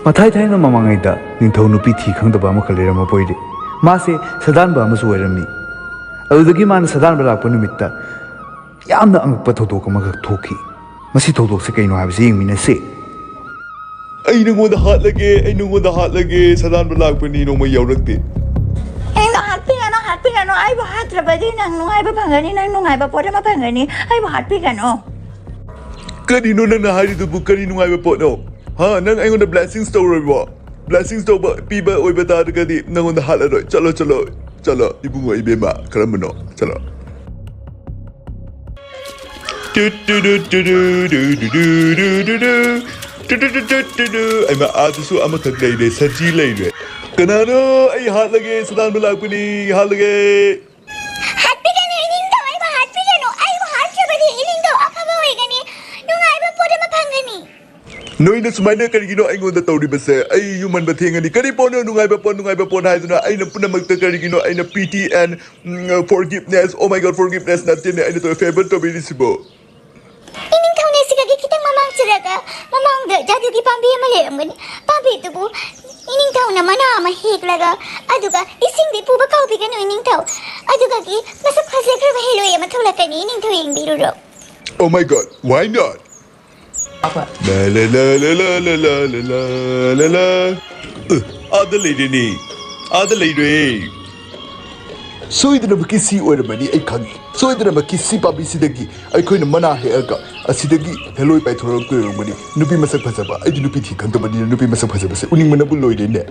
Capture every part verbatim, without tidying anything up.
ꯃꯊꯥꯏ ꯊꯥꯏꯅ ꯃꯃꯥꯡꯉꯩꯗ ꯅꯤꯡꯊꯧ ꯅꯨꯄꯤ ꯊꯤ ꯈꯪꯗꯕ ꯑꯃꯈꯛ ꯂꯩꯔꯝꯃꯕ ꯑꯣꯏꯔꯦ꯫ ꯃꯥꯁꯦ ꯁꯗꯥꯟꯕ ꯑꯃꯁꯨ ꯑꯣꯏꯔꯝꯃꯤ꯫ ꯑꯗꯨꯗꯒꯤ ꯃꯥꯅ ꯁꯗꯥꯟꯕ ꯂꯥꯛꯄ ꯅꯨꯃꯤꯠꯇ ꯌꯥꯝꯅ ꯑꯉꯛꯄ ꯊꯧꯗꯣꯛ ꯑꯃꯈꯛ ꯊꯣꯛꯈꯤ꯫ ꯃꯁꯤ ꯊꯧꯗꯣꯛꯁꯦ ꯀꯩꯅꯣ ꯍꯥꯏꯕꯁꯤ ꯌꯦꯡꯃꯤꯟꯅꯁꯦ꯫ ꯑꯩ ꯅꯉꯣꯟꯗ ꯍꯥꯠꯂꯒꯦ, ꯑꯩ ꯅꯉꯣꯟꯗ ꯍꯥꯠꯂꯒꯦ, ꯁꯗꯥꯟꯕ ꯂꯥꯛꯄꯅꯤ, ꯅꯣꯡꯃꯩ ꯌꯥꯎꯔꯛꯇꯦ꯫ ꯑꯩꯅ ꯍꯥꯠꯄꯤꯒꯅꯨ, ꯍꯥꯠꯄꯤꯒꯅꯨ, ꯑꯩꯕꯨ ꯍꯥꯠꯇ꯭ꯔꯕꯗꯤ ꯅꯪ ꯅꯨꯡꯉꯥꯏꯕ ꯐꯪꯒꯅꯤ, ꯅꯪ ꯅꯨꯡꯉꯥꯏꯕ ꯄꯣꯠ ꯑꯃ ꯐꯪꯒꯅꯤ, ꯑꯩꯕꯨ ꯍꯥꯠꯄꯤꯒꯅꯨ꯫ ꯀꯔꯤꯅꯣ ꯅꯪꯅ ꯍꯥꯏꯔꯤꯗꯨꯕꯨ? ꯀꯔꯤ ꯅꯨꯡꯉꯥꯏꯕ ꯄꯣꯠꯅꯣ? ꯍꯥ, ꯅꯪ ꯑꯩꯉꯣꯟꯗ blessings ꯇꯧꯔꯣꯏꯕꯣ? Blessings ꯇꯧꯕ, ꯄꯤꯕ ꯑꯣꯏꯕ ꯇꯥꯔꯒꯗꯤ ꯅꯪꯉꯣꯟꯗ ꯍꯥꯠꯂꯔꯣꯏ꯫ ꯆꯠꯂꯣ, ꯆꯠꯂꯣ, ꯆꯠꯂꯣ, ꯏꯕꯨꯡꯉꯣ, ꯏꯕꯦꯝꯃ, ꯀꯔꯝꯕꯅꯣ? ꯆꯠꯂꯣ꯫ ꯇꯨ, ꯇꯨ, ꯇꯨ, ꯇꯨ, ꯇꯨ꯫ ꯑꯩꯃ, ꯑꯥꯗꯁꯨ ꯑꯃꯈꯛ ꯂꯩꯔꯦ, ꯁꯖꯤ ꯂꯩꯔꯦ꯫ ꯀꯅꯥꯅꯣ? ꯑꯩ ꯍꯥꯠꯂꯒꯦ, ꯁꯗꯥꯟꯕ ꯂꯥꯛꯄꯅꯤ, ꯍꯥꯠꯂꯒꯦ꯫ ꯍꯥꯠꯄꯤꯒꯅꯨ, ꯏꯅꯤꯡꯊꯧ, ꯑꯩꯕꯨ ꯍꯥꯠꯄꯤꯒꯅꯨ꯫ ꯑꯩꯕꯨ ꯍꯥꯠꯈ꯭ꯔꯕꯗꯤ ꯏꯅꯤꯡꯊꯧ ꯑꯐꯕ ꯑꯣꯏꯒꯅꯤ, ꯅꯨꯡꯉꯥꯏꯕ ꯄꯣꯠ ꯑꯃ ꯐꯪꯒꯅꯤ꯫ ꯅꯣꯏꯅ ꯁꯨꯃꯥꯏꯅ ꯀꯔꯤꯒꯤꯅꯣ ꯑꯩꯉꯣꯟꯗ ꯇꯧꯔꯤꯕꯁꯦ? ꯑꯩ ꯌꯨꯝꯍꯟꯕ ꯊꯦꯡꯉꯅꯤ꯫ ꯀꯔꯤ ꯄꯣꯠꯅꯣ ꯅꯨꯡꯉꯥꯏꯕ ꯄꯣꯠ, ꯅꯨꯡꯉꯥꯏꯕ ꯄꯣꯠ ꯍꯥꯏꯗꯨꯅ? ꯑꯩꯅ ꯄꯨꯝꯅꯃꯛꯇ ꯀꯔꯤꯒꯤꯅꯣ? ꯑꯩꯅ pity and, um, forgiveness, oh my God, forgiveness ꯅꯠꯇꯦꯅꯦ ꯑꯩꯅ ꯇꯧꯔꯤ favor ꯇꯧꯕꯤꯔꯤꯁꯤꯕꯣ? ꯏꯅꯤꯡꯊꯧꯅ ꯁꯤꯗꯒꯤ ꯈꯤꯇꯪ ꯃꯃꯥꯡ ꯆꯠꯂꯒ ꯃꯃꯥꯡꯗ ꯖꯥꯗꯨꯒꯤ ꯄꯥꯝꯕꯤ ꯑꯃ ꯂꯩꯔꯝꯒꯅꯤ꯫ ꯄꯥꯝꯕꯤꯗꯨꯕꯨ ꯏꯅꯤꯡꯊꯧꯅ ꯃꯅꯥ ꯑꯃ ꯍꯦꯛꯂꯒ, ꯑꯗꯨꯒ ꯏꯁꯤꯡꯗꯤ ꯄꯨꯕ ꯀꯥꯎꯕꯤꯒꯅꯨ ꯏꯅꯤꯡꯊꯧ꯫ ꯑꯗꯨꯒꯤ ꯃꯁꯛ ꯐꯖꯈ꯭ꯔꯕ ꯍꯦꯂꯣꯏ ꯑꯃ ꯊꯣꯛꯂꯛꯀꯅꯤ, ꯏꯅꯤꯡꯊꯧ ꯌꯦꯡꯕꯤꯔꯨꯔꯣ꯫ Oh my God, why not? ꯂꯥ, ꯂꯥ, ꯂꯥ, ꯂꯥ, ꯂꯥ, ꯂꯥ, ꯂꯥ, ꯂꯥ, ꯂꯥ, ꯂꯥ, ꯂꯥ꯫ ꯑ, ꯑꯥꯗ ꯂꯩꯔꯦꯅꯦ꯫ ꯑꯥꯗ ꯂꯩꯔꯦ꯫ ꯁꯣꯏꯗꯅꯃꯛꯀꯤ ꯁꯤ ꯑꯣꯏꯔꯝꯃꯅꯤ, ꯑꯩ ꯈꯪꯉꯤ꯫ ꯁꯣꯏꯗꯅꯃꯛꯀꯤ ꯁꯤ ꯄꯥꯝꯕꯤꯁꯤꯗꯒꯤ ꯑꯩꯈꯣꯏꯅ ꯃꯅꯥ ꯍꯦꯛꯑꯒ ꯑꯁꯤꯗꯒꯤ ꯍꯦꯂꯣꯏ ꯄꯥꯏꯊꯣꯔꯛꯇꯣꯏ ꯑꯣꯏꯔꯝꯒꯅꯤ꯫ ꯅꯨꯄꯤ ꯃꯁꯛ ꯐꯖꯕ, ꯑꯩꯗꯤ ꯅꯨꯄꯤ ꯊꯤ ꯈꯪꯗꯕꯅꯤꯅ ꯅꯨꯄꯤ ꯃꯁꯛ ꯐꯖꯕꯁꯦ ꯎꯅꯤꯡꯕꯅꯕꯨ ꯂꯣꯏꯔꯦꯅꯦ꯫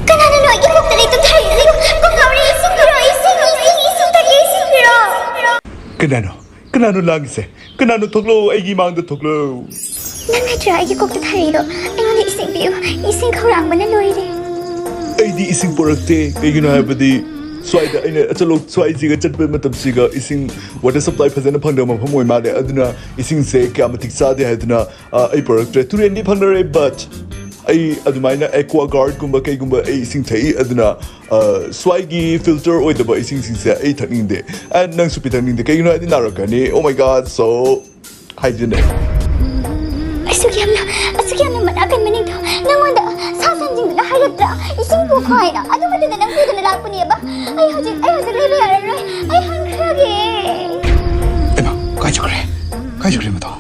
ꯀꯅꯥꯅꯅꯣ ꯑꯩꯒꯤ ꯀꯣꯛꯇ ꯂꯩꯇꯨꯝ ꯊꯥꯔꯤꯗꯨ? ꯀꯣꯛ ꯉꯥꯎꯔꯦ, ꯏꯁꯤꯡ ꯄꯤꯔꯣ, ꯏꯁꯤꯡ, ꯏꯁꯤꯡ, ꯏꯁꯤꯡ ꯊꯛꯀꯦ, ꯏꯁꯤꯡ ꯄꯤꯔꯣ꯫ ꯀꯅꯥꯅꯣ? ꯀꯅꯥꯅꯣ ꯂꯥꯡꯉꯤꯁꯦ? ꯀꯅꯥꯅꯣ? ꯊꯣꯛꯂꯛꯑꯣ, ꯑꯩꯒꯤ ꯃꯥꯡꯗ ꯊꯣꯛꯂꯛꯑꯣ꯫ ꯅꯪ ꯅꯠꯇ꯭ꯔꯥ ꯑꯩꯒꯤ ꯀꯣꯛꯇ ꯊꯥꯔꯤꯗꯣ? ꯑꯩꯉꯣꯟꯗ ꯏꯁꯤꯡ ꯄꯤꯌꯨ, ꯏꯁꯤꯡ ꯈꯧꯔꯥꯡꯕꯅ ꯂꯣꯏꯔꯦ꯫ ꯑꯩꯗꯤ ꯏꯁꯤꯡ ꯄꯨꯔꯛꯇꯦ, ꯀꯩꯒꯤꯅꯣ ꯍꯥꯏꯕꯗꯤ ꯁ꯭ꯋꯥꯏꯗ ꯑꯩꯅ, ꯆꯠꯂꯣ, ꯁ꯭ꯋꯥꯏꯁꯤꯒ ꯆꯠꯄ ꯃꯇꯝꯁꯤꯒ ꯏꯁꯤꯡ, water supply ꯐꯖꯅ ꯐꯪꯗꯕ ꯃꯐꯝ ꯑꯣꯏ ꯃꯥꯜꯂꯦ, ꯑꯗꯨꯅ ꯏꯁꯤꯡꯁꯦ ꯀꯌꯥ ꯃꯇꯤꯛ ꯆꯥꯗꯦ ꯍꯥꯏꯗꯨꯅ, ꯑ, ꯑꯩ ꯄꯨꯔꯛꯇ꯭ꯔꯦ꯫ ꯇꯨꯔꯦꯟꯗꯤ ꯐꯪꯅꯔꯦ, but ꯑꯩ ꯑꯗꯨꯃꯥꯏꯅ aquaguard ꯀꯨꯝꯕ ꯀꯩꯒꯨꯝꯕ ꯑꯩ ꯏꯁꯤꯡ ꯊꯛꯏ, ꯑꯗꯨꯅ, ꯑ, ꯁ꯭ꯋꯥꯏꯒꯤ filter ꯑꯣꯏꯗꯕ ꯏꯁꯤꯡꯁꯤꯡꯁꯦ ꯑꯩ ꯊꯛꯅꯤꯡꯗꯦ꯫ And ꯅꯪꯁꯨ ꯄꯤꯊꯛꯅꯤꯡꯗꯦ, ꯀꯩꯒꯤꯅꯣ ꯍꯥꯏꯗꯤ ꯅꯥꯔꯛꯀꯅꯤ꯫ Oh my God, so hygienic꯫ ꯄꯨꯈꯣ ꯍꯥꯏꯅ ꯑꯗꯨ ꯃꯇꯨꯡꯗ ꯅꯪ ꯄꯨꯗꯨꯅ ꯂꯥꯛꯄꯅꯦꯕ꯫ ꯑꯩ ꯍꯧꯖꯤꯛ ꯑꯩ ꯍꯧꯖꯤꯛ ꯂꯩꯕ ꯌꯥꯔꯔꯣꯏ꯫ ꯑꯩ ꯍꯟꯈ꯭ꯔꯒꯦ꯫ ꯏꯃꯥ, ꯀꯥꯏ ꯆꯠꯈ꯭ꯔꯦ? ꯀꯥꯏ ꯆꯠꯈ꯭ꯔꯦ ꯃꯇꯥꯎ?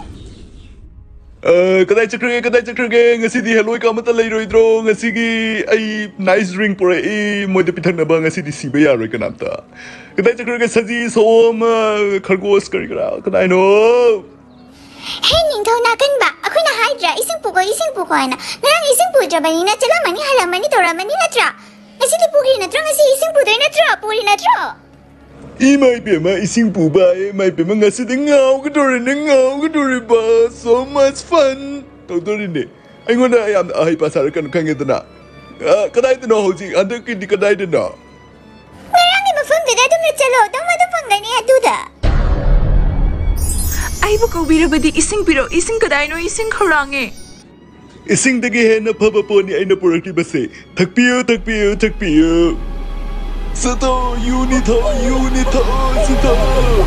ꯑ, ꯀꯗꯥꯏ ꯆꯠꯈ꯭ꯔꯒꯦ? ꯀꯗꯥꯏ ꯆꯠꯈ꯭ꯔꯒꯦ? ꯉꯁꯤꯗꯤ ꯍꯦꯂꯣꯏꯀ ꯑꯃꯠꯇ ꯂꯩꯔꯣꯏꯗ꯭ꯔꯣ? ꯉꯁꯤꯒꯤ ꯑꯩ ꯅꯥꯏꯁ ꯗ꯭ꯔꯤꯡ ꯄꯨꯔꯛꯏ꯫ ꯃꯣꯏꯗ ꯄꯤꯊꯛꯅꯕ꯫ ꯉꯁꯤꯗꯤ ꯁꯤꯕ ꯌꯥꯔꯣꯏ ꯀꯅꯥꯝꯇ꯫ ꯀꯗꯥꯏ ꯆꯠꯈ꯭ꯔꯒꯦ? ꯁꯖꯤ, ꯁꯑꯣꯝ, ꯑ, ꯈꯔꯒꯣꯁ, ꯀꯔꯤ ꯀꯔꯥ ꯀꯗꯥꯏꯅꯣ? ꯍꯦ ꯅꯤꯡꯊꯧ ꯅꯥꯀꯟꯕ, ꯑꯩꯈꯣꯏꯅ ꯍꯥꯏꯗ꯭ꯔꯥ ꯏꯁꯤꯡ ꯄꯨꯈꯣ, ꯏꯁꯤꯡ ꯄꯨꯈꯣ ꯍꯥꯏꯅ? ꯉꯔꯥꯡ ꯏꯁꯤꯡ ꯄꯨꯗ꯭ꯔꯕꯅꯤꯅ ꯆꯠꯂꯝꯃꯅꯤ, ꯍꯜꯂꯝꯃꯅꯤ, ꯇꯧꯔꯝꯃꯅꯤ ꯅꯠꯇ꯭ꯔꯥ? ꯉꯁꯤꯗꯤ ꯄꯨꯈ꯭ꯔꯤ ꯅꯠꯇ꯭ꯔꯣ? ꯉꯁꯤ ꯏꯁꯤꯡ ꯄꯨꯗꯣꯏ ꯅꯠꯇ꯭ꯔꯣ? ꯄꯨꯔꯤ ꯅꯠꯇ꯭ꯔꯣ? ꯏꯃꯥ ꯏꯕꯦꯝꯃ, ꯏꯁꯤꯡ ꯄꯨꯕ ꯍꯥꯏꯌꯦ, ꯏꯃꯥ ꯏꯕꯦꯝꯃ, ꯉꯁꯤꯗꯤ ꯉꯥꯎꯒꯗꯧꯔꯤꯅꯦ, ꯉꯥꯎꯒꯗꯧꯔꯤꯕ꯫ So much fun ꯇꯧꯗꯣꯔꯤꯅꯦ꯫ ꯑꯩꯉꯣꯟꯗ ꯌꯥꯝꯅ ꯑꯍꯩꯄꯥ ꯁꯥꯔꯛꯀꯅꯨ, ꯈꯪꯉꯦꯗꯅ꯫ ꯑ, ꯀꯗꯥꯏꯗꯅꯣ ꯍꯧꯖꯤꯛ? ꯍꯟꯗꯛꯀꯤꯗꯤ ꯀꯗꯥꯏꯗꯅꯣ? ꯉꯔꯥꯡꯒꯤ ꯃꯐꯝꯗꯨꯗ ꯑꯗꯨꯝ ꯆꯠꯂꯣ, ꯑꯗꯨꯝ ꯑꯗꯨ ꯐꯪꯒꯅꯤ ꯑꯗꯨꯗ꯫ ꯑꯩꯕꯨ ꯀꯧꯕꯤꯔꯕꯗꯤ ꯏꯁꯤꯡ ꯄꯤꯔꯛ, ꯏꯁꯤꯡ ꯀꯗꯥꯏꯅꯣ? ꯏꯁꯤꯡ ꯈꯧꯔꯥꯡꯉꯦ꯫ ꯏꯁꯤꯡꯗꯒꯤ ꯍꯦꯟꯅ ꯐꯕ ꯄꯣꯠꯅꯤ ꯑꯩꯅ ꯄꯨꯔꯛꯂꯤꯕꯁꯦ꯫ ꯊꯛꯄꯤꯌꯨ, ꯊꯛꯄꯤꯌꯨ, ꯊꯛꯄꯤꯌꯨ꯫ ꯁꯤꯊꯛꯑꯣ, ꯌꯨꯅꯤ ꯊꯛꯑꯣ, ꯌꯨꯅꯤ ꯊꯛꯑꯣ, ꯁꯤꯊꯛꯑꯣ꯫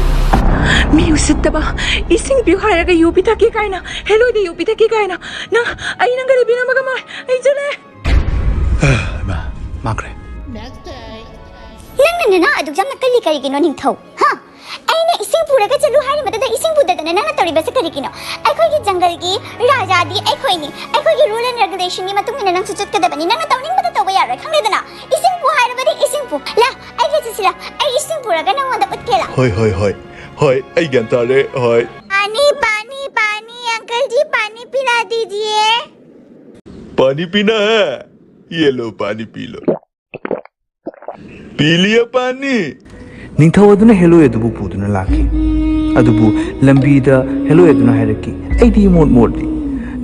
ꯃꯤ ꯎꯁꯤꯠꯇꯕ, ꯏꯁꯤꯡ ꯄꯤꯌꯨ ꯍꯥꯏꯔꯒ ꯌꯨ ꯄꯤꯊꯛꯀꯦ ꯀꯥꯏꯅ, ꯍꯦꯂꯣꯏꯗ ꯌꯨ ꯄꯤꯊꯛꯀꯦ ꯀꯥꯏꯅ꯫ ꯅꯪ, ꯑꯩ ꯅꯪ ꯀꯔꯤ ꯄꯤꯔꯝꯕ ꯉꯝꯃꯣꯏ꯫ ꯑꯩ ꯆꯠꯂꯦ꯫ ꯏꯃꯥ, ꯃꯥꯡꯈ꯭ꯔꯦ꯫ ꯅꯪꯅ ꯅꯅꯥ ꯑꯗꯨꯛ ꯌꯥꯝꯅ ꯀꯜꯂꯤ ꯀꯔꯤꯒꯤꯅꯣ ꯅꯤꯡꯊꯧ? ꯍꯥ? ꯑꯩꯅ ꯏꯁꯤꯡ ꯄꯨꯔꯒ ꯆꯠꯂꯨ ꯍꯥꯏꯔꯤꯕꯗꯨꯗ ꯏꯁꯤꯡ ꯄꯨꯗꯗꯅ ꯅꯪꯅ ꯇꯧꯔꯤꯕꯁꯤ ꯀꯔꯤꯒꯤꯅꯣ? ꯑꯩꯈꯣꯏꯒꯤ ꯖꯪꯒꯜꯒꯤ ꯔꯥꯖꯥꯗꯤ ꯑꯩꯈꯣꯏꯅꯤ꯫ ꯑꯩꯈꯣꯏꯒꯤ rule and regulationꯒꯤ ꯃꯇꯨꯡ ꯏꯟꯅ ꯅꯪꯁꯨ ꯆꯠꯀꯗꯕꯅꯤ꯫ ꯅꯪꯅ ꯇꯧꯅꯤꯡꯕꯗ ꯇꯧꯕ ꯌꯥꯔꯣꯏ, ꯈꯪꯂꯦꯗꯅ? ꯏꯁꯤꯡ ꯄꯨ ꯍꯥꯏꯔꯕꯗꯤ ꯏꯁꯤꯡ ꯄꯨ꯫ ꯂꯥ, ꯑꯩꯒ ꯆꯠꯁꯤꯂꯥ, ꯑꯩ ꯏꯁꯤꯡ ꯄꯨꯔꯒ ꯅꯪꯉꯣꯟꯗ ꯎꯠꯀꯦ ꯂꯥ꯫ ꯍꯣꯏ, ꯍꯣꯏ, ꯍꯣꯏ, ꯍꯣꯏ, ꯑꯩ ꯒ꯭ꯌꯥꯟ ꯇꯥꯔꯦ, ꯍꯣꯏ꯫ पानी पानी पानी, अंकल जी पानी पिला दीजिए। पानी पीना है? ये लो, पानी पी लो। पी लिया पानी। ꯅꯤꯡꯊꯧ ꯑꯗꯨꯅ ꯍꯦꯂꯣꯏ ꯑꯗꯨꯕꯨ ꯄꯨꯗꯨꯅ ꯂꯥꯛꯈꯤ꯫ ꯑꯗꯨꯕꯨ ꯂꯝꯕꯤꯗ ꯍꯦꯂꯣꯏ ꯑꯗꯨꯅ ꯍꯥꯏꯔꯛꯈꯤ, "ꯑꯩꯗꯤ ꯏꯃꯣꯠ ꯃꯣꯠꯂꯤ꯫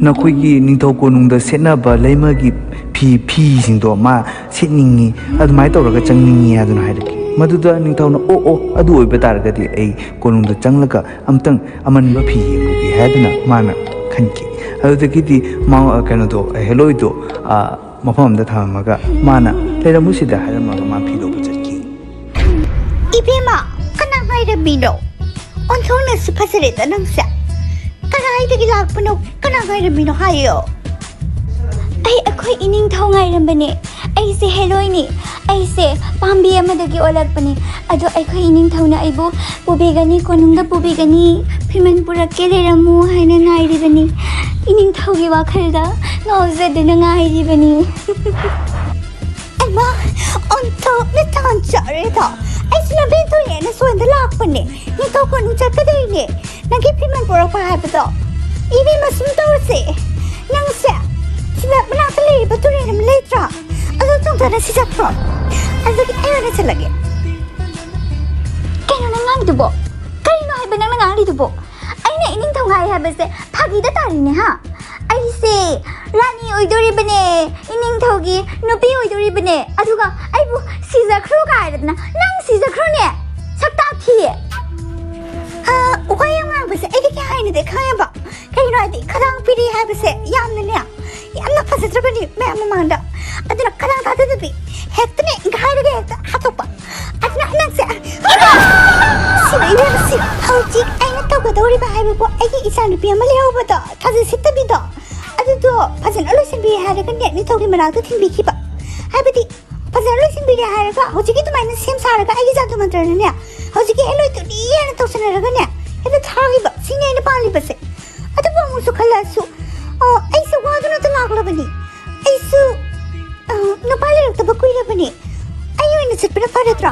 ꯅꯈꯣꯏꯒꯤ ꯅꯤꯡꯊꯧ ꯀꯣꯅꯨꯡꯗ ꯁꯦꯠꯅꯕ ꯂꯩꯃꯒꯤ ꯐꯤ, ꯐꯤꯁꯤꯡꯗꯣ ꯃꯥ ꯁꯦꯠꯅꯤꯡꯉꯤ, ꯑꯗꯨꯃꯥꯏꯅ ꯇꯧꯔꯒ ꯆꯪꯅꯤꯡꯉꯤ" ꯍꯥꯏꯗꯨꯅ ꯍꯥꯏꯔꯛꯈꯤ꯫ ꯃꯗꯨꯗ ꯅꯤꯡꯊꯧꯅ, "ꯑꯣ, ꯑꯣ, ꯑꯗꯨ ꯑꯣꯏꯕ ꯇꯥꯔꯒꯗꯤ ꯑꯩ ꯀꯣꯅꯨꯡꯗ ꯆꯪꯂꯒ ꯑꯝꯇꯪ ꯑꯃꯟꯕ ꯐꯤ ꯌꯦꯡꯉꯨꯒꯦ" ꯍꯥꯏꯗꯨꯅ ꯃꯥꯅ ꯈꯟꯈꯤ꯫ ꯑꯗꯨꯗꯒꯤꯗꯤ ꯃꯥ, ꯀꯩꯅꯣꯗꯣ, ꯍꯦꯂꯣꯏꯗꯣ, ꯑ, ꯃꯐꯝ ꯑꯃꯗ ꯊꯝꯃꯝꯃꯒ ꯃꯥꯅ, "ꯂꯩꯔꯝꯃꯨ ꯁꯤꯗ" ꯍꯥꯏꯔꯝꯃꯒ ꯃꯥ ꯐꯤ ꯂꯧꯕ ꯆꯠꯈꯤ꯫ ꯏꯕꯦꯝꯃ, ꯀꯅꯥ ꯉꯥꯏꯔꯝꯃꯤꯅꯣ? ꯑꯣꯟꯊꯣꯛꯅꯁꯨ ꯐꯖꯔꯦꯗ ꯅꯪꯁꯦ꯫ ꯀꯗꯥꯏꯗꯒꯤ ꯂꯥꯛꯄꯅꯣ? ꯀꯅꯥ ꯉꯥꯏꯔꯝꯃꯤꯅꯣ ꯍꯥꯏꯌꯣ꯫ ꯑꯩ ꯑꯩꯈꯣꯏ ꯏꯅꯤꯡꯊꯧ ꯉꯥꯏꯔꯝꯕꯅꯦ꯫ ꯑꯩꯁꯦ ꯍꯦꯂꯣꯏꯅꯤ꯫ ꯑꯩꯁꯦ ꯄꯥꯝꯕꯤ ꯑꯃꯗꯒꯤ ꯑꯣꯜꯂꯛꯄꯅꯤ꯫ ꯑꯗꯣ ꯑꯩꯈꯣꯏ ꯏꯅꯤꯡꯊꯧꯅ ꯑꯩꯕꯨ ꯄꯨꯕꯤꯒꯅꯤ, ꯀꯣꯅꯨꯡꯗ ꯄꯨꯕꯤꯒꯅꯤ, ꯐꯤꯃꯟ ꯄꯨꯔꯛꯀꯦ, ꯂꯩꯔꯝꯃꯨ ꯍꯥꯏꯅ ꯉꯥꯏꯔꯤꯕꯅꯤ꯫ ꯏꯅꯤꯡꯊꯧꯒꯤ ꯋꯥꯈꯜꯗ ꯉꯥꯎꯖꯗꯨꯅ ꯉꯥꯏꯔꯤꯕꯅꯤ꯫ ꯑꯩꯃ, ꯑꯣꯟꯊꯣꯛꯅ ꯇꯥꯟ ꯆꯥꯔꯦꯗ꯫ ꯑꯩꯁꯨ ꯂꯝꯕꯦꯟ ꯊꯣꯛꯑꯦꯅ ꯁꯣꯝꯗ ꯂꯥꯛꯄꯅꯦ꯫ ꯅꯤꯡꯊꯧ ꯀꯣꯅꯨꯡ ꯆꯠꯀꯗꯣꯏꯅꯦ꯫ ꯅꯪꯒꯤ ꯐꯤꯃꯟ ꯄꯨꯔꯛꯄ ꯍꯥꯏꯕꯗꯣ꯫ ꯏꯕꯦꯝꯃ, ꯁꯨꯝ ꯇꯧꯔꯁꯦ꯫ ꯅꯪꯁꯦ ꯁꯤꯗ ꯃꯅꯥꯛꯇ ꯂꯩꯔꯤꯕ ꯇꯨꯔꯦꯜ ꯑꯃ ꯂꯩꯇ꯭ꯔꯥ? ꯑꯗꯨ ꯆꯣꯡꯊꯔꯁꯤ ꯆꯠꯈ꯭ꯔꯣ꯫ ꯑꯗꯨꯗꯤ ꯑꯩ ꯑꯣꯏꯅ ꯆꯠꯂꯒꯦ꯫ ꯀꯩꯅꯣ ꯅꯪ ꯉꯥꯡꯉꯤꯗꯨꯕꯣ? ꯀꯔꯤꯅꯣ ꯍꯥꯏꯕ ꯅꯪꯅ ꯉꯥꯡꯂꯤꯗꯨꯕꯣ? ꯑꯩꯅ ꯏꯅꯤꯡꯊꯧ ꯉꯥꯏ ꯍꯥꯏꯕꯁꯦ ꯐꯥꯒꯤꯗ ꯇꯥꯔꯤꯅꯦ, ꯍꯥ? ꯑꯩꯁꯦ ꯔꯥꯅꯤ ꯑꯣꯏꯗꯣꯔꯤꯕꯅꯦ, ꯏꯅꯤꯡꯊꯧꯒꯤ ꯅꯨꯄꯤ ꯑꯣꯏꯗꯣꯔꯤꯕꯅꯦ, ꯑꯗꯨꯒ ꯑꯩꯕꯨ ꯁꯤꯖꯈ꯭ꯔꯣ ꯀꯥꯏꯔꯗꯅ ꯅꯪ ꯁꯤꯖꯈ꯭ꯔꯣꯅꯦ, ꯁꯛꯇꯥ ꯊꯤ꯫ ꯑꯥ, ꯋꯥ ꯌꯥꯝ ꯉꯥꯡꯕꯁꯦ ꯑꯩꯗꯤ ꯀꯌꯥ ꯍꯩꯅꯗꯦ, ꯈꯪꯉꯕ? ꯀꯩꯒꯤꯅꯣ ꯍꯥꯏꯗꯤ ꯈꯗꯥꯡ ꯄꯤꯔꯤ ꯍꯥꯏꯕꯁꯦ ꯌꯥꯝꯅꯅꯦ, ꯌꯥꯝꯅ ꯐꯖꯗ꯭ꯔꯕꯅꯤ ꯃꯌꯥꯝ ꯃꯃꯥꯡꯗ꯫ ꯑꯗꯨꯅ ꯈꯗꯥꯡ ꯊꯥꯗꯗꯕꯤ ꯍꯦꯛꯇꯅꯦ ꯏꯪꯈꯥꯏꯔꯒ ꯍꯦꯛꯇ ꯍꯥꯠꯇꯣꯛꯄ꯫ ꯑꯗꯨꯅ ꯅꯪꯁꯦ, ꯁꯤꯕ ꯏꯕꯦꯝꯃ, ꯁꯤꯕ꯫ ꯍꯧꯖꯤꯛ ꯑꯩꯅ ꯇꯧꯒꯗꯧꯔꯤꯕ ꯍꯥꯏꯕꯕꯨ ꯑꯩꯒꯤ ꯏꯆꯥꯅꯨꯄꯤ ꯑꯃ ꯂꯩꯍꯧꯕꯗꯣ, ꯊꯥꯖ ꯁꯤꯠꯇꯕꯤꯗꯣ, ꯑꯗꯨꯗꯣ ꯐꯖꯅ ꯂꯣꯏꯁꯤꯟꯕꯤꯔꯦ ꯍꯥꯏꯔꯒꯅꯦ ꯅꯤꯡꯊꯧꯒꯤ ꯃꯅꯥꯛꯇ ꯊꯤꯟꯕꯤꯈꯤꯕ꯫ ꯍꯥꯏꯕꯗꯤ ꯐꯖꯅ ꯂꯣꯏꯁꯤꯟꯕꯤꯔꯦ ꯍꯥꯏꯔꯒ ꯍꯧꯖꯤꯛꯀꯤ ꯑꯗꯨꯃꯥꯏꯅ ꯁꯦꯝ ꯁꯥꯔꯒ ꯑꯩꯒꯤ ꯖꯥꯗꯨ ꯃꯟꯇ꯭ꯔꯅꯅꯦ ꯍꯧꯖꯤꯛꯀꯤ ꯍꯦꯂꯣꯏ ꯇꯨꯅꯤ ꯍꯥꯏꯅ ꯇꯧꯁꯟꯅꯔꯒꯅꯦ ꯍꯦꯛꯇ ꯊꯥꯈꯤꯕ꯫ ꯁꯤꯅꯦ ꯑꯩꯅ ꯄꯥꯜꯂꯤꯕꯁꯦ꯫ ꯑꯗꯨꯕꯨ ꯑꯃꯨꯛꯁꯨ ꯈꯜꯂꯛꯑꯁꯨ, ꯑ, ꯑꯩꯁꯦ ꯋꯥꯗꯨꯅꯇ ꯂꯥꯛꯂꯕꯅꯤ꯫ ꯑꯩꯁꯨ, ꯑ, ꯅꯨꯄꯥ ꯂꯩꯔꯛꯇꯕ ꯀꯨꯏꯔꯕꯅꯤ꯫ ꯑꯩ ꯑꯣꯏꯅ ꯆꯠꯄꯅ ꯐꯔꯗ꯭ꯔꯣ?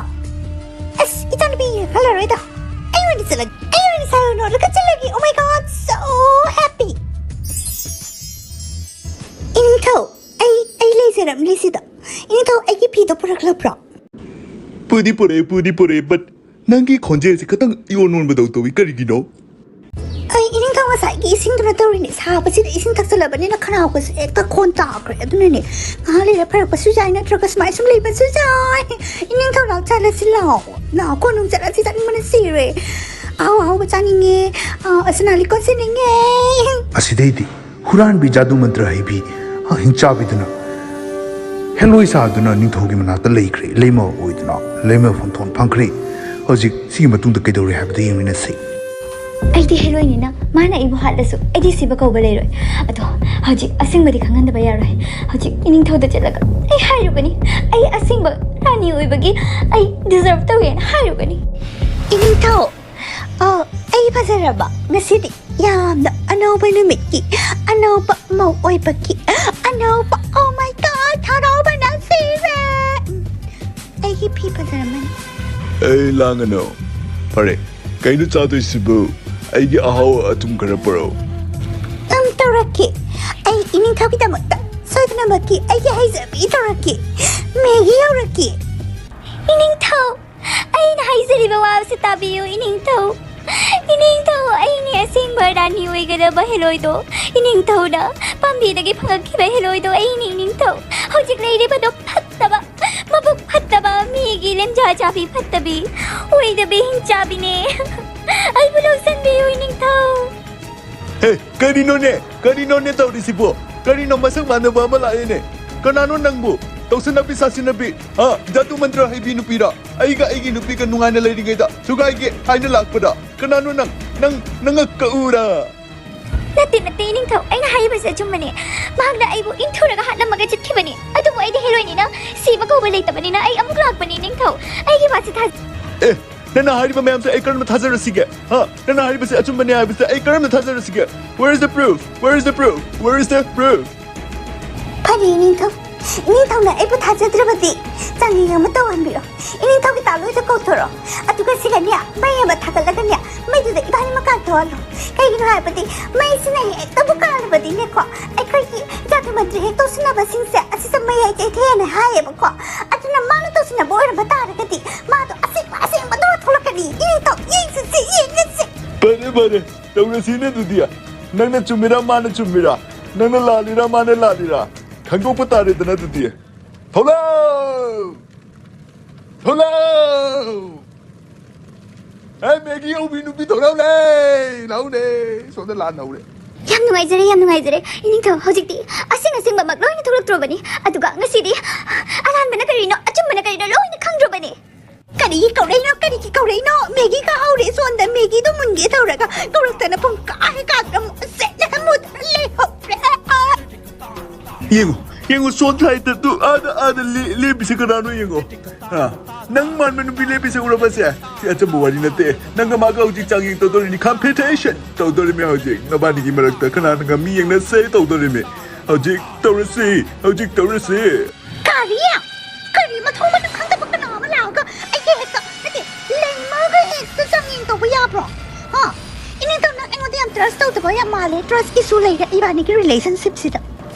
ꯑꯁ, ꯏꯆꯥꯅꯨꯄꯤ ꯈꯜꯂꯔꯣꯏꯗ꯫ ꯑꯩ ꯑꯣꯏꯅ ꯆꯠꯂꯒꯦ꯫ ꯑꯩ ꯑꯣꯏꯅ ꯁꯥꯏ ꯑꯣꯏꯅ ꯑꯣꯜꯂꯒ ꯆꯠꯂꯒꯦ꯫ Oh my God, so happy! ꯏꯅꯤꯡꯊꯧ, ꯑꯩ, ꯑꯩ ꯂꯩꯖꯔꯝꯂꯤ ꯁꯤꯗ꯫ ꯏꯅꯤꯡꯊꯧ, ꯑꯩꯒꯤ ꯐꯤꯗꯣ ꯄꯨꯔꯛꯂꯕ꯭ꯔꯣ? ꯄꯨꯗꯤ ꯄꯨꯔꯛꯑꯦ, ꯄꯨꯗꯤ ꯄꯨꯔꯛꯑꯦ, but ꯅꯪꯒꯤ ꯈꯣꯟꯖꯦꯜꯁꯤ ꯈꯤꯇꯪ ꯏꯑꯣꯟ ꯑꯣꯟꯕꯗꯧ ꯇꯧꯏ, ꯀꯔꯤꯒꯤꯅꯣ? ꯑꯩ ꯏꯅꯤꯡꯊꯧ ꯉꯁꯥꯏꯒꯤ ꯏꯁꯤꯡꯗꯨꯅ ꯇꯧꯔꯤꯅꯦ꯫ ꯁꯥꯕꯁꯤꯗ ꯏꯁꯤꯡ ꯊꯛꯆꯜꯂꯕꯅꯤꯅ ꯈꯅꯥꯎꯒꯁꯦ ꯍꯦꯛꯇ ꯈꯣꯟ ꯇꯥꯈ꯭ꯔꯦ꯫ ꯑꯗꯨꯅꯅꯦ, ꯉꯥꯏꯍꯥꯛ ꯂꯩꯔ ꯐꯔꯛꯄꯁꯨ ꯌꯥꯏ, ꯅꯠꯇ꯭ꯔꯒ ꯁꯨꯃꯥꯏ ꯁꯨꯝ ꯂꯩꯕꯁꯨ ꯌꯥꯏ꯫ ꯏꯅꯤꯡꯊꯧ ꯂꯥꯛ ꯆꯠꯂꯁꯤ ꯂꯥꯛꯑꯣ꯫ ꯂꯥꯛꯑꯣ, ꯀꯣꯅꯨꯡ ꯆꯠꯂꯁꯤ, ꯆꯠꯅꯤꯡꯕꯅ ꯁꯤꯔꯦ꯫ ꯑꯍꯥꯎ ꯑꯍꯥꯎꯕ ꯆꯥꯅꯤꯡꯉꯦ꯫ ꯑꯥ, ꯑꯁꯅꯥ ꯂꯤꯛꯀꯣꯟ ꯁꯦꯠꯅꯤꯡꯉꯦ꯫ ꯑꯁꯤꯗꯩꯗꯤ ꯍꯨꯔꯥꯟꯕꯤ, ꯖꯥꯗꯨ ꯃꯟꯇ꯭ꯔ ꯍꯩꯕꯤ, ꯑ, ꯍꯤꯡꯆꯥꯕꯤꯗꯨꯅ ꯍꯦꯂꯣꯏ ꯁꯥꯗꯨꯅ ꯅꯤꯡꯊꯧꯒꯤ ꯃꯅꯥꯛꯇ ꯂꯩꯈ꯭ꯔꯦ꯫ ꯂꯩꯃ ꯑꯣꯏꯗꯨꯅ ꯂꯩꯃ ꯐꯝꯊꯣꯟ ꯐꯪꯈ꯭ꯔꯦ꯫ ꯍꯧꯖꯤꯛ ꯁꯤꯒꯤ ꯃꯇꯨꯡꯗ ꯀꯩꯗꯧꯔꯦ ꯍꯥꯏꯕꯗꯨ ꯌꯦꯡꯃꯤꯟꯅꯁꯤ꯫ ꯑꯩꯗꯤ ꯍꯦꯔꯣꯏꯟꯅꯤꯅ ꯃꯥꯅ ꯑꯩꯕꯨ ꯍꯥꯠꯂꯁꯨ ꯑꯩꯗꯤ ꯁꯤꯕ ꯀꯧꯕ ꯂꯩꯔꯣꯏ꯫ ꯑꯗꯣ ꯍꯧꯖꯤꯛ ꯑꯁꯦꯡꯕꯗꯤ ꯈꯪꯍꯟꯗꯕ ꯌꯥꯔꯣꯏ꯫ ꯍꯧꯖꯤꯛ ꯏꯅꯤꯡꯊꯧꯗ ꯆꯠꯂꯒ ꯑꯩ ꯍꯥꯏꯔꯨꯒꯅꯤ, ꯑꯩ ꯑꯁꯦꯡꯕ ꯔꯥꯅꯤ ꯑꯣꯏꯕꯒꯤ ꯑꯩ ꯗꯤꯖꯔꯞ ꯇꯧꯋꯦꯅ ꯍꯥꯏꯔꯨꯒꯅꯤ꯫ ꯏꯅꯤꯡꯊꯧ, ꯑ, ꯑꯩ ꯐꯖꯔꯕ? ꯉꯁꯤꯗꯤ ꯌꯥꯝꯅ ꯑꯅꯧꯕ ꯅꯨꯃꯤꯠꯀꯤ, ꯑꯅꯧꯕ ꯃꯧ ꯑꯣꯏꯕꯒꯤ, ꯑꯅꯧꯕ, oh my God, ꯍꯔꯥꯎꯕꯅ ꯁꯤꯔꯦ꯫ ꯎꯝ, ꯑꯩꯒꯤ ꯐꯤ ꯐꯖꯔꯝꯃꯅꯤ꯫ ꯑꯩ ꯂꯥꯡꯒꯅꯨ꯫ ꯐꯔꯦ, ꯀꯩꯅꯣ ꯆꯥꯗꯣꯏꯁꯤꯕꯨ? ꯑꯩꯒꯤ ꯑꯍꯥꯎ ꯑꯊꯨꯝ ꯈꯔ ꯄꯨꯔꯛꯎ꯫ ꯎꯝ, ꯇꯧꯔꯛꯀꯦ꯫ ꯑꯩ ꯏꯅꯤꯡꯊꯧꯒꯤꯗꯃꯛꯇ ꯁꯣꯏꯗꯅꯃꯛꯀꯤ ꯑꯩꯒꯤ ꯍꯩꯖꯕꯤ ꯇꯧꯔꯛꯀꯦ꯫ ꯃꯦꯒꯤ ꯌꯧꯔꯛꯀꯦ꯫ ꯏꯅꯤꯡꯊꯧ, ꯑꯩꯅ ꯍꯥꯏꯖꯔꯤꯕ ꯋꯥꯁꯦ ꯇꯥꯕꯤꯌꯨ, ꯏꯅꯤꯡꯊꯧ꯫ ꯏꯅꯤꯡꯊꯧ, ꯑꯩꯅꯤ ꯑꯁꯦꯡꯕ ꯔꯥꯅꯤ ꯑꯣꯏꯒꯗꯕ ꯍꯦꯔꯣꯏꯗꯣ꯫ ꯏꯅꯤꯡꯊꯧꯅ ꯄꯥꯝꯕꯤꯗꯒꯤ ꯐꯪꯉꯛꯈꯤꯕ ꯍꯦꯔꯣꯏꯗꯣ ꯑꯩꯅꯤ, ꯏꯅꯤꯡꯊꯧ꯫ ꯍꯧꯖꯤꯛ ꯂꯩꯔꯤꯕꯗꯣ ꯐꯠꯇꯕ, ꯃꯕꯨꯛ ꯐꯠꯇꯕ, ꯃꯤꯒꯤ ꯂꯦꯝꯖꯥ ꯆꯥꯕꯤ ꯐꯠꯇꯕꯤ, ꯑꯣꯏꯗꯕꯤ ꯍꯤꯡꯆꯥꯕꯤꯅꯦ꯫ ꯑꯩꯕꯨ ꯂꯧꯁꯟꯕꯤꯌꯨ, ꯏꯅꯤꯡꯊꯧ꯫ ꯍꯦ, ꯀꯔꯤꯅꯣꯅꯦ? ꯀꯔꯤꯅꯣꯅꯦ ꯇꯧꯔꯤꯁꯤꯕꯣ? ꯀꯔꯤꯅꯣ ꯃꯁꯛ ꯃꯥꯟꯅꯕ ꯑꯃ ꯂꯥꯛꯑꯦꯅꯦ? ꯀꯅꯥꯅꯣ ꯅꯪꯕꯨ? ꯇꯧꯁꯤꯟꯅꯕꯤ ꯁꯥꯁꯤꯟꯅꯕꯤ, ꯍꯥ? ꯖꯥꯗꯨ ꯃꯟꯇ꯭ꯔ ꯍꯩꯕꯤ ꯅꯨꯄꯤꯔꯣ? ꯑꯩꯒ ꯑꯩꯒꯤ ꯅꯨꯄꯤꯒ ꯅꯨꯡꯉꯥꯏꯅ ꯂꯩꯔꯤꯉꯩꯗ ꯊꯨꯒꯥꯏꯒꯦ ꯍꯥꯏꯅ ꯂꯥꯛꯄꯗ ꯀꯅꯥꯅꯣ ꯅꯪ? ꯅꯪ, ꯅꯉꯛ ꯀꯛꯎꯔꯥ? ꯅꯠꯇꯦ, ꯅꯠꯇꯦ, ꯏꯅꯤꯡꯊꯧ, ꯑꯩꯅ ꯍꯥꯏꯔꯤꯕꯁꯦ ꯑꯆꯨꯝꯕꯅꯦ꯫ ꯃꯍꯥꯛꯅ ꯑꯩꯕꯨ ꯏꯟꯊꯨꯔꯒ ꯍꯥꯠꯂꯝꯃꯒ ꯆꯠꯈꯤꯕꯅꯤ꯫ ꯑꯗꯨꯕꯨ ꯑꯩꯗꯤ ꯍꯦꯔꯣꯏꯟꯅꯤꯅ ꯁꯤꯕ ꯀꯧꯕ ꯂꯩꯇꯕꯅꯤꯅ ꯑꯩ ꯑꯃꯨꯛ ꯂꯥꯛꯄꯅꯤ, ꯏꯅꯤꯡꯊꯧ꯫ ꯑꯩꯒꯤ ꯋꯥꯁꯦ ꯊꯥꯖ- ꯑꯦ, ꯅꯪꯅ ꯍꯥꯏꯔꯤꯕ ꯃꯌꯥꯝꯁꯦ ꯑꯩ ꯀꯔꯝꯅ ꯊꯥꯖꯔꯁꯤꯒꯦ? ꯍꯥ? ꯅꯪꯅ ꯍꯥꯏꯔꯤꯕꯁꯦ ꯑꯆꯨꯝꯕꯅꯦ ꯍꯥꯏꯕꯁꯦ ꯑꯩ ꯀꯔꯝꯅ ꯊꯥꯖꯔꯁꯤꯒꯦ? Where is the proof? Where is the proof? Where is the proof? ꯐꯔꯦ, ꯏꯅꯤꯡꯊꯧ꯫ ꯏꯅꯤꯡꯊꯧꯅ ꯑꯩꯕꯨ ꯊꯥꯖꯗ꯭ꯔꯕꯗꯤ ꯆꯥꯡꯌꯦꯡ ꯑꯃ ꯇꯧꯍꯟꯕꯤꯔꯣ꯫ ꯏꯅꯤꯡꯊꯧꯒꯤ ꯇꯥꯂꯣꯏꯗ ꯀꯧꯊꯣꯔꯛꯑꯣ꯫ ꯑꯗꯨꯒ ꯁꯤꯗꯅꯦ, ꯃꯩ ꯑꯃ ꯊꯥꯒꯠꯂꯒꯅꯦ, ꯃꯩꯗꯨꯗ ꯏꯕꯥꯅꯤꯃꯛ ꯀꯥꯟꯊꯣꯛꯍꯜꯂꯣ꯫ ꯀꯩꯒꯤꯅꯣ ꯍꯥꯏꯕꯗꯤ ꯃꯩꯁꯤꯅ ꯍꯦꯛꯇꯕꯨ ꯀꯥꯜꯂꯕꯗꯤꯅꯦꯀꯣ, ꯑꯩꯈꯣꯏꯒꯤ ꯖꯥꯗꯨ ꯃꯟꯇ꯭ꯔ ꯍꯦꯛ ꯇꯧꯁꯤꯟꯅꯕꯁꯤꯡꯁꯦ ꯑꯁꯤꯗ ꯃꯩ ꯍꯦꯛ ꯆꯩꯊꯩꯑꯅ ꯍꯥꯏꯌꯦꯕꯀꯣ꯫ ꯑꯗꯨꯅ ꯃꯥꯅ ꯇꯧꯁꯤꯟꯅꯕ ꯑꯣꯏꯔꯝꯕ ꯇꯥꯔꯒꯗꯤ ꯃꯥꯗꯣ ꯑꯁꯦꯡꯕ, ꯑꯁꯦꯡꯕꯗꯣ ꯊꯣꯛꯂꯛꯀꯅꯤ꯫ ꯏꯅꯤꯡꯊꯧ, ꯌꯦꯡꯁꯤꯁꯦ, ꯌꯦꯡꯉꯁꯦ꯫ ꯐꯔꯦ, ꯐꯔꯦ, ꯇꯧꯔꯁꯤꯅꯦ ꯑꯗꯨꯗꯤ꯫ ꯅꯪꯅ ꯆꯨꯝꯃꯤꯔꯥ, ꯃꯥꯅ ꯆꯨꯝꯃꯤꯔꯥ? ꯅꯪꯅ ꯂꯥꯜꯂꯤꯔꯥ, ꯃꯥꯅ ꯂꯥꯜꯂꯤꯔꯥ? ꯈꯪꯗꯣꯛꯄ ꯇꯥꯔꯦꯗꯅ ꯑꯗꯨꯗꯤ꯫ ꯊꯣꯛꯂꯛꯑꯣ! ꯊꯣꯛꯂꯛꯑꯣ! ꯑꯦ, ꯃꯦꯒꯤ ꯍꯧꯕꯤ ꯅꯨꯄꯤ ꯊꯣꯛꯂꯛꯎꯅꯦ! ꯂꯥꯛꯎꯅꯦ! ꯁꯣꯝꯗ ꯂꯥꯟ ꯍꯧꯔꯦ꯫ ꯌꯥꯝ ꯅꯨꯡꯉꯥꯏꯖꯔꯦ, ꯌꯥꯝ ꯅꯨꯡꯉꯥꯏꯖꯔꯦ꯫ ꯏꯅꯤꯡꯊꯧ, ꯍꯧꯖꯤꯛꯇꯤ ꯑꯁꯦꯡ ꯑꯁꯦꯡꯕꯃꯛ ꯂꯣꯏꯅ ꯊꯣꯛꯂꯛꯇ꯭ꯔꯣꯕꯅꯤ꯫ ꯑꯗꯨꯒ ꯉꯁꯤꯗꯤ ꯑꯔꯥꯟꯕꯅ ꯀꯔꯤꯅꯣ, ꯑꯆꯨꯝꯕꯅ ꯀꯔꯤꯅꯣ ꯂꯣꯏꯅ ꯈꯪꯗ꯭ꯔꯣꯕꯅꯤ꯫ ꯀꯔꯤꯒꯤ ꯀꯧꯔꯛꯏꯅꯣ? ꯀꯔꯤꯒꯤ ꯀꯧꯔꯛꯏꯅꯣ? ꯃꯦꯒꯤ ꯀꯥꯍꯧꯔꯦ ꯁꯣꯝꯗ, ꯃꯦꯒꯤꯗꯣ ꯃꯨꯟꯒꯦ ꯇꯧꯔꯒ ꯀꯧꯔꯛꯇꯅ ꯄꯨꯡ ꯀꯥ ꯍꯦꯛ ꯀꯥꯗ꯭ꯔ ꯃꯨꯠꯁꯦꯠꯅ ꯃꯨꯠꯇꯅ ꯂꯩꯍꯧꯔꯦ꯫ ꯌꯦꯡꯉꯨ, ꯌꯦꯡꯉꯨ, ꯁꯣꯝ ꯁꯥꯏꯗꯠꯇꯨ ꯑꯥꯗ, ꯑꯥꯗ ꯂꯦ-, ꯂꯦꯞꯄꯤꯁꯦ ꯀꯅꯥꯅꯣ ꯌꯦꯡꯉꯣ꯫ ꯍꯥ? ꯅꯪ ꯃꯥꯟꯕ ꯅꯨꯄꯤ ꯂꯦꯞꯄꯤꯁꯦ ꯎꯔꯕꯁꯦ? ꯁꯤ ꯑꯆꯝꯕ ꯋꯥꯔꯤ ꯅꯠꯇꯦ꯫ ꯅꯪꯒ ꯃꯥꯒ ꯍꯧꯖꯤꯛ ꯆꯥꯡꯌꯦꯡ ꯇꯧꯗꯣꯔꯤꯅꯤ, competition ꯇꯧꯗꯣꯔꯤꯃꯤ ꯍꯧꯖꯤꯛ꯫ ꯅꯕꯥꯅꯤꯒꯤ ꯃꯔꯛꯇ ꯀꯅꯥꯅ ꯉꯝꯃꯤ ꯌꯦꯡꯅꯁꯦ ꯇꯧꯗꯣꯔꯤꯃꯤ꯫ ꯍꯧꯖꯤꯛ ꯇꯧꯔꯁꯤ, ꯍꯧꯖꯤꯛ ꯇꯧꯔꯁꯤ꯫ ꯀꯔꯤ? ꯀꯔꯤ? ꯃꯊꯣꯡ ꯃꯔꯝ ꯈꯪꯗꯕ ꯀꯅꯥ ꯑꯃ ꯂꯥꯛꯑꯒ ꯑꯩꯒꯤ ꯍꯦꯛꯇ, ꯅꯠꯇꯦ, ꯂꯩꯃꯒ ꯍꯦꯛꯇ ꯆꯥꯡꯌꯦꯡ ꯇꯧꯕ ꯌꯥꯕ꯭ꯔꯣ? ꯍꯥ? ꯏꯅꯦꯗꯣ, ꯅꯪ ꯑꯩꯉꯣꯟꯗ ꯌꯥꯝ trust ꯇꯧꯗꯕ ꯌꯥꯝ ꯃꯥꯜꯂꯦ꯫ Trust issue ꯂꯩꯔꯦ ꯏꯕꯥꯅꯤꯒꯤ relationship ꯁꯤꯗ꯫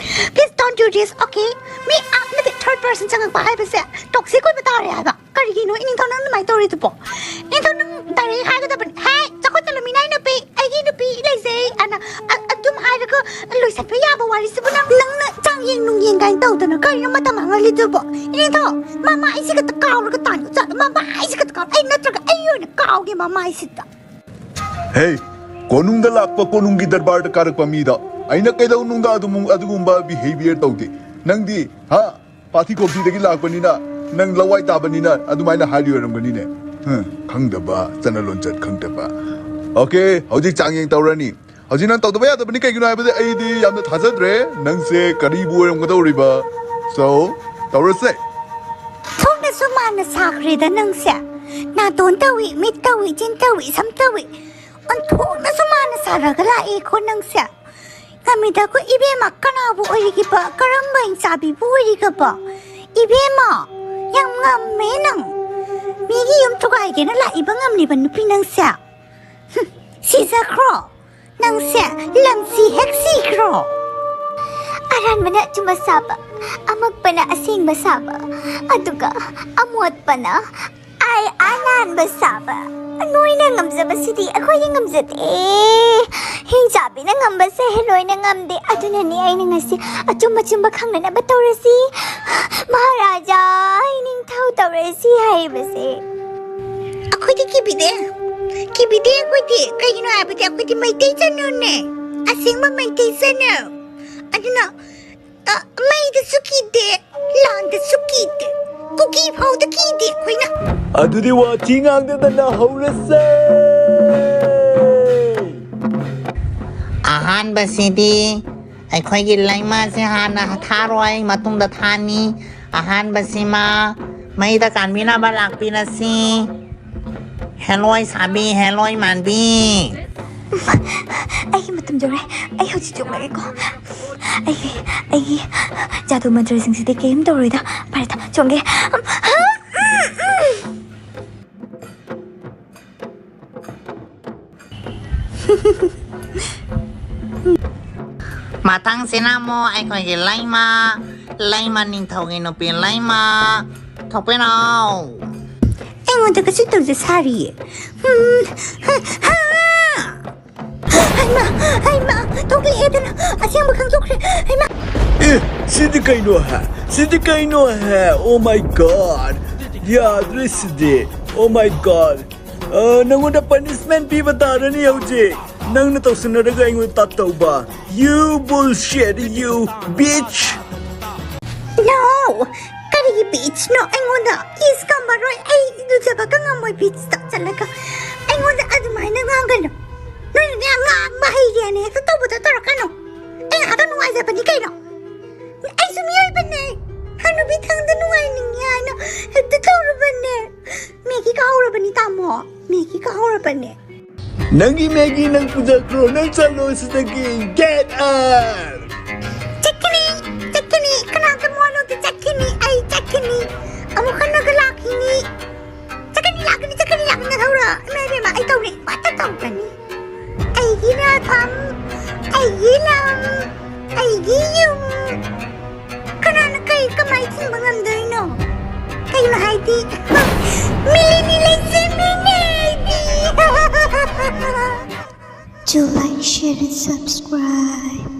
Please don't do this, okay? ꯃꯤ, ꯑ, ꯅꯠꯇꯦ, third person ꯆꯪꯉꯛꯄ ꯍꯥꯏꯕꯁꯦ toxic ꯑꯣꯏꯕ ꯇꯥꯔꯦ ꯍꯥꯏꯕ꯫ ꯀꯔꯤꯒꯤꯅꯣ ꯏꯅꯦꯗꯣ ꯅꯪ ꯑꯗꯨꯃꯥꯏꯅ ꯇꯧꯔꯤꯗꯨꯕꯣ? ꯏꯅꯦꯗꯣ ꯅꯪ direct ꯍꯥꯏꯒꯗꯕꯅꯤ꯫ ꯍꯦ, ꯆꯈꯨꯠꯇ ꯂꯨꯃꯤꯅꯥꯏ ꯅꯨꯄꯤ, ꯑꯩꯒꯤ ꯅꯨꯄꯤ ꯂꯩꯖꯩ ꯑꯅ, ꯑ-, ꯑꯗꯨꯝ ꯍꯥꯏꯔꯒ ꯂꯣꯏꯁꯤꯟꯕ ꯌꯥꯕ ꯋꯥꯔꯤꯁꯤꯕꯨ ꯅꯪ, ꯅꯪꯅ ꯆꯥꯡꯌꯦꯡ ꯅꯨꯡꯌꯦꯡ ꯀꯥꯏꯅ ꯇꯧꯗꯅ ꯀꯔꯤꯅꯣ ꯃꯇꯝ ꯃꯥꯡꯍꯜꯂꯤꯗꯨꯕꯣ? ꯏꯅꯦꯗꯣ, ꯃꯃꯥꯏꯁꯤꯒ ꯈꯛꯇ ꯀꯥꯎꯔꯒ ꯇꯥꯟꯒ ꯆꯠꯂꯣ, ꯃꯃꯥꯏꯁꯤꯒ ꯈꯛꯇ ꯀꯥꯎ-, ꯑꯩ ꯅꯠꯇ꯭ꯔꯒ ꯑꯩ ꯑꯣꯏꯅ ꯀꯥꯎꯒꯦ ꯃꯃꯥꯏꯁꯤꯗ꯫ ꯍꯦ, ꯀꯣꯅꯨꯡꯗ ꯂꯥꯛꯄ, ꯀꯣꯅꯨꯡꯒꯤ ꯗꯔꯕꯥꯔꯗ ꯀꯥꯔꯛꯄ ꯃꯤꯗ ꯑꯩꯅ ꯀꯩꯗꯧꯅꯨꯡꯗ ꯑꯗꯨꯃꯨ-, ꯑꯗꯨꯒꯨꯝꯕ behavior ꯇꯧꯗꯦ꯫ ꯅꯪꯗꯤ, ꯍꯥ? ꯄꯥꯊꯤ ꯀꯣꯐꯤꯗꯒꯤ ꯂꯥꯛꯄꯅꯤꯅ, ꯅꯪ ꯂꯋꯥꯏ ꯇꯥꯕꯅꯤꯅ ꯑꯗꯨꯃꯥꯏꯅ ꯍꯥꯏꯔꯤ ꯑꯣꯏꯔꯝꯒꯅꯤꯅꯦ꯫ ꯍꯝ, ꯈꯪꯗꯕ, ꯆꯠꯅ ꯂꯣꯟꯆꯠ ꯈꯪꯗꯕ꯫ Okay, ꯍꯧꯖꯤꯛ ꯆꯥꯡꯌꯦꯡ ꯇꯧꯔꯅꯤ꯫ ꯍꯧꯖꯤꯛ ꯅꯪ ꯇꯧꯗꯕ ꯌꯥꯗꯕꯅꯤ, ꯀꯩꯒꯤꯅꯣ ꯍꯥꯏꯕꯗ ꯑꯩꯗꯤ ꯌꯥꯝꯅ ꯊꯥꯖꯗ꯭ꯔꯦ ꯅꯪꯁꯦ ꯀꯔꯤꯕꯨ ꯑꯣꯏꯔꯝꯒꯗꯧꯔꯤꯕ꯫ So, ꯇꯧꯔꯁꯦ꯫ ꯊꯣꯛꯅꯁꯨ ꯃꯥꯟꯅ ꯁꯥꯈ꯭ꯔꯦꯗ ꯅꯪꯁꯦ꯫ ꯅꯥꯇꯣꯟ ꯇꯧꯏ, ꯃꯤꯠ ꯇꯧꯏ, ꯆꯤꯟ ꯇꯧꯏ, ꯁꯝ ꯇꯧꯏ꯫ ꯑꯣꯟꯊꯣꯛꯅꯁꯨ ꯃꯥꯟꯅ ꯁꯥꯔꯒ ꯂꯥꯛꯑꯦꯀꯣ ꯅꯪꯁꯦ꯫ ꯉꯝꯃꯤꯗꯀꯣ ꯏꯕꯦꯝꯃ, ꯀꯅꯥꯕꯨ ꯑꯣꯏꯔꯤꯒꯦꯕ? ꯀꯔꯝꯕ ꯍꯤꯡꯆꯥꯕꯤꯕꯨ ꯑꯣꯏꯔꯤꯒꯕ? ꯏꯕꯦꯝꯃ, ꯌꯥꯝ ꯉꯝꯃꯦ ꯅꯪ꯫ ꯃꯤꯒꯤ ꯌꯨꯝ ꯊꯨꯒꯥꯏꯒꯦꯅ ꯂꯥꯛꯏꯕ ꯉꯝꯂꯤꯕ ꯅꯨꯄꯤ ꯅꯪꯁꯦ꯫ ꯍꯨꯝ, ꯁꯤꯖꯈ꯭ꯔꯣ ꯅꯪꯁꯦ, ꯂꯪꯁꯤ ꯍꯦꯛ ꯁꯤꯈ꯭ꯔꯣ꯫ ꯑꯔꯥꯟꯕꯅ ꯑꯆꯨꯝꯕ ꯁꯥꯕ, ꯑꯃꯛꯄꯅ ꯑꯁꯦꯡꯕ ꯁꯥꯕ, ꯑꯗꯨꯒ ꯑꯃꯣꯠꯄꯅ ꯑꯩ ꯑꯅꯥꯟꯕ ꯁꯥꯕ꯫ ꯅꯣꯏꯅ ꯉꯝꯖꯕꯁꯤꯗꯤ ꯑꯩꯈꯣꯏꯗꯤ ꯉꯝꯖꯗꯦ꯫ ꯍꯤꯡꯆꯥꯕꯤꯅ ꯉꯝꯕꯁꯦ ꯍꯦꯔꯣꯏꯅ ꯉꯝꯗꯦ꯫ ꯑꯗꯨꯅꯅꯤ ꯑꯩꯅ ꯉꯁꯤ ꯑꯆꯨꯝ ꯑꯆꯨꯝꯕ ꯈꯪꯅꯅꯕ ꯇꯧꯔꯁꯤ꯫ ꯃꯍꯥꯔꯥꯖꯥ, ꯑꯩ ꯅꯤꯡꯊꯧ ꯇꯧꯔꯁꯤ ꯍꯥꯏꯔꯤꯕꯁꯦ꯫ ꯑꯩꯈꯣꯏꯗꯤ ꯀꯤꯕꯤꯗꯦ꯫ ꯀꯤꯕꯤꯗꯦ ꯑꯩꯈꯣꯏꯗꯤ꯫ ꯀꯩꯒꯤꯅꯣ ꯍꯥꯏꯕꯗꯤ ꯑꯩꯈꯣꯏꯗꯤ ꯃꯩꯇꯩ ꯆꯅꯨꯅꯦ꯫ ꯑꯁꯦꯡꯕ ꯃꯩꯇꯩ ꯆꯅꯨ꯫ ꯑꯗꯨꯅ ꯑ, ꯃꯩꯗꯁꯨ ꯀꯤꯗꯦ, ꯂꯥꯟꯗꯁꯨ ꯀꯤꯗꯦ, ꯀꯨꯀꯤ ꯐꯥꯎꯗ ꯀꯤꯗꯦ ꯑꯩꯈꯣꯏꯅ꯫ ꯑꯗꯨꯗꯤ ꯋꯥꯊꯤ ꯉꯥꯡꯗꯗꯅ ꯍꯧꯔꯁꯦ꯫ ꯑꯍꯥꯟꯕꯁꯤꯗꯤ ꯑꯩꯈꯣꯏꯒꯤ ꯂꯩꯃꯁꯦ ꯍꯥꯟꯅ ꯊꯥꯔꯣꯏ, ꯃꯇꯨꯡꯗ ꯊꯥꯅꯤ꯫ ꯑꯍꯥꯟꯕꯁꯤꯃ ꯃꯩꯗ ꯀꯥꯟꯕꯤꯅꯕ ꯂꯥꯛꯄꯤꯔꯁꯤ꯫ ꯍꯦꯂꯣꯏ ꯁꯥꯕꯤ, ꯍꯦꯂꯣꯏ ꯃꯥꯟꯕꯤ꯫ ꯑꯩꯒꯤ ꯃꯇꯝ ꯌꯧꯔꯦ꯫ ꯑꯩ ꯍꯧꯖꯤꯛ ꯆꯣꯡꯂꯛꯑꯦꯀꯣ꯫ ꯑꯩꯒꯤ ꯑꯩꯒꯤ ꯖꯥꯗꯨ ꯃꯟꯇ꯭ꯔꯁꯤꯡꯁꯤꯗꯤ ꯀꯔꯤꯝ ꯇꯧꯔꯣꯏꯗ꯫ ꯐꯔꯦꯗ, ꯆꯣꯡꯒꯦ꯫ ꯃꯊꯪꯁꯤꯅ ꯑꯃꯨꯛ ꯑꯩꯈꯣꯏꯒꯤ ꯂꯩꯃ, ꯂꯩꯃ ꯅꯤꯡꯊꯧꯒꯤ ꯅꯨꯄꯤ ꯂꯩꯃ꯫ ꯊꯣꯛꯄꯤꯔꯣ꯫ ꯑꯩꯉꯣꯟꯗ ꯀꯩꯁꯨ ꯇꯧꯖ ꯁꯥꯔꯤꯌꯦ꯫ ꯎꯝ, ꯍꯥ, ꯍꯥ꯫ ꯍꯩꯃꯥ, ꯍꯩꯃꯥ, ꯊꯣꯛꯂꯛꯑꯦꯗꯅ꯫ ꯑꯁꯦꯡꯕ ꯈꯪꯗꯣꯛꯈ꯭ꯔꯦ꯫ ꯍꯩꯃꯥ꯫ ꯑꯦ, ꯁꯤꯗꯤ ꯀꯩꯅꯣ ꯍꯦ? ꯁꯤꯗꯤ ꯀꯩꯅꯣ ꯍꯦ? Oh my God! ꯌꯥꯗ꯭ꯔꯦ ꯁꯤꯗꯤ꯫ Oh my God! ꯑ, ꯅꯪꯉꯣꯟꯗ punishment ꯄꯤꯕ ꯇꯥꯔꯅꯤ ꯍꯧꯖꯤꯛ꯫ ꯅꯪꯅ ꯇꯧꯁꯤꯟꯅꯔꯒ ꯑꯩꯉꯣꯟꯗ ꯇꯥꯛꯇꯧꯕ꯫ You bullshit, you bitch! No! ꯀꯔꯤꯒꯤ bitch ꯅꯣ? ꯑꯩꯉꯣꯟꯗ ꯏꯁ ꯀꯝꯃꯔꯣꯏ꯫ ꯑꯩ ꯏꯔꯨꯖꯕꯒ ꯉꯝꯃꯣꯏ bitch ꯇꯧꯁꯜꯂꯒ꯫ ꯑꯩꯉꯣꯟꯗ ꯑꯗꯨꯃꯥꯏꯅ ꯉꯥꯡꯒꯅꯨ꯫ ꯅꯣꯏꯅꯅꯦ ꯉꯥꯡꯕ ꯍꯩꯔꯦꯅ ꯍꯦꯛꯇ ꯇꯧꯕꯗꯣ ꯇꯧꯔꯛꯀꯅꯨ꯫ ꯑꯩ ꯉꯥꯛꯇ ꯅꯨꯡꯉꯥꯏꯖꯕꯅꯤ ꯀꯩꯅꯣ꯫ ꯑꯩꯁꯨ ꯃꯤꯑꯣꯏꯕꯅꯦ꯫ ꯍꯅꯨꯕꯤ ꯊꯪꯗ ꯅꯨꯡꯉꯥꯏꯅꯤꯡꯉꯦ ꯍꯥꯏꯅ ꯍꯦꯛꯇ ꯇꯧꯔꯨꯕꯅꯦ꯫ ꯃꯦꯒꯤ ꯀꯥꯍꯧꯔꯕꯅꯤ ꯇꯥꯃꯣ꯫ ꯃꯦꯒꯤ ꯀꯥꯍꯧꯔꯕꯅꯦ꯫ ꯅꯪꯒꯤ ꯃꯦꯒꯤ ꯅꯪ ꯄꯨꯖꯈ꯭ꯔꯣ, ꯅꯪ ꯆꯠꯂꯣ ꯁꯤꯗꯒꯤ, get out! ꯆꯠꯀꯅꯤ, ꯆꯠꯀꯅꯤ, ꯀꯅꯥꯒ ꯃꯣꯜꯂꯣꯗ ꯆꯠꯀꯅꯤ, ꯑꯩ ꯆꯠꯀꯅꯤ, ꯑꯃꯨꯛ ꯍꯟꯅꯒ ꯂꯥꯛꯈꯤꯅꯤ꯫ ꯆꯠꯀꯅꯤ, ꯂꯥꯛꯀꯅꯤ, ꯆꯠꯀꯅꯤ, ꯂꯥꯛꯀꯅꯤ, ꯊꯧꯔ꯫ ꯏꯃꯥ ꯏꯕꯦꯝꯃ, ꯑꯩ ꯇꯧꯅꯤ, ꯃꯥꯇ ꯇꯧꯒꯅꯤ꯫ ꯑꯩꯒꯤ ꯃꯐꯝ, ꯑꯩꯒꯤ ꯂꯝ, ꯑꯩꯒꯤ ꯌꯨꯝ꯫ ꯀꯅꯥꯅ ꯀꯩ ꯀꯃꯥꯏ ꯊꯤꯡꯕ ꯉꯝꯗꯣꯏꯅꯣ? ꯀꯩꯅꯣ ꯍꯥꯏꯗꯤ, ꯃꯤꯂꯤꯅꯤ ꯂꯩꯖꯕꯤꯅꯦ ꯑꯩꯗꯤ꯫ Do like, share, and subscribe.